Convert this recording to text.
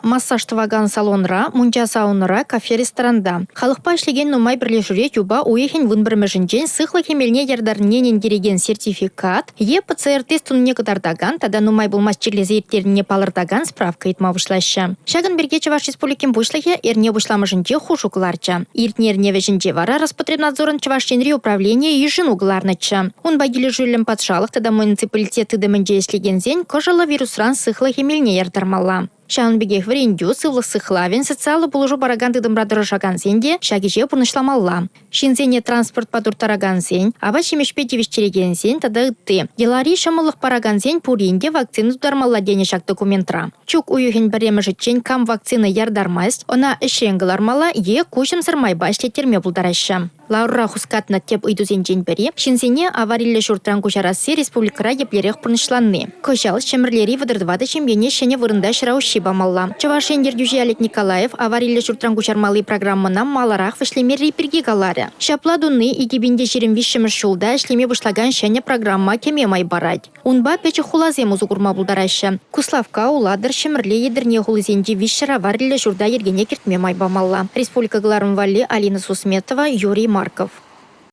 Массаж тӑвакан салонра, мунча-саунӑра, кафе-ресторанта. Халӑхпа ӗҫлекен нумай пӗрлешӳре юпа уйӑхӗн 11-мӗшӗнчен сыхлӑх эмелне яртарнине ӗнентерекен сертификат е ПЦР-тест тунине кӑтартакан тата нумай пулмасть чирлесе ирттернине палӑртакан справка ыйтма пуҫлаҫҫӗ. Ҫакӑн пирки Чӑваш Республикин Пуҫлӑхӗ эрне пуҫламӑшӗнче хушу кӑларчӗ. Иртнӗ эрне вӗҫӗнче вара Роспотребнадзорӑн Чӑваш Енри управленийӗ йышӑну кӑларнӑччӗ. Унпа килӗшӳллӗн патшалӑх тата муниципалитет тытӑмӗнче ӗҫлекенсен кӑшӑллӑ вирусран сыхлӑх эмелне яртармалла. Ҫавӑн пекех вӗрентӳ, сывлӑх сыхлавӗн, социаллӑ пулӑшу паракан тытӑмра тӑрӑшакансен те ҫак ӗҫе пурнӑҫламалла. Ҫынсене транспортпа турттаракансен, апат-ҫимӗҫпе тивӗҫтерекенсен тата ытти йӑлари ҫӑмӑллӑх паракансен пурин те вакцина тутармалла тенӗ ҫак документра. Чӳк уйӑхӗн пӗрремӗшӗччен кам вакцина яртармасть, ӑна ӗҫрен кӑлармалла е куҫӑмсӑр майпа ӗҫлеттерме пултараҫҫӗ. Ларура хускатнӑ тӗп ыйтусенчен пӗри – ҫынсене авариллӗ ҫуртран куҫарасси республикӑра еплерех пурнӑҫланни. Кӑҫал Ҫӗмӗрлери 34 ҫемьене ҫӗнӗ вырӑнта ҫӗра уҫҫи памалла. Чӑваш Ен ертӳҫи Олег Николаев авариллӗ ҫуртран куҫармалли программӑна маларах вӗҫлемелли пирки каларӗ. Ҫапла туни 2023-мӗш ҫулта ӗҫлеме пуҫлакан ҫӗнӗ программа кӗме май парать. Унпа пӗчӗк хуласем усӑ курма пултараҫҫӗ. Куславкка, Улатӑр, Ҫӗмӗрле, Етӗрне хулисенчи 300 авариллӗ ҫурта йӗркене кӗртме май памалла. Республика кӑларӑм валли Алина Сусметова, Юрий Марков.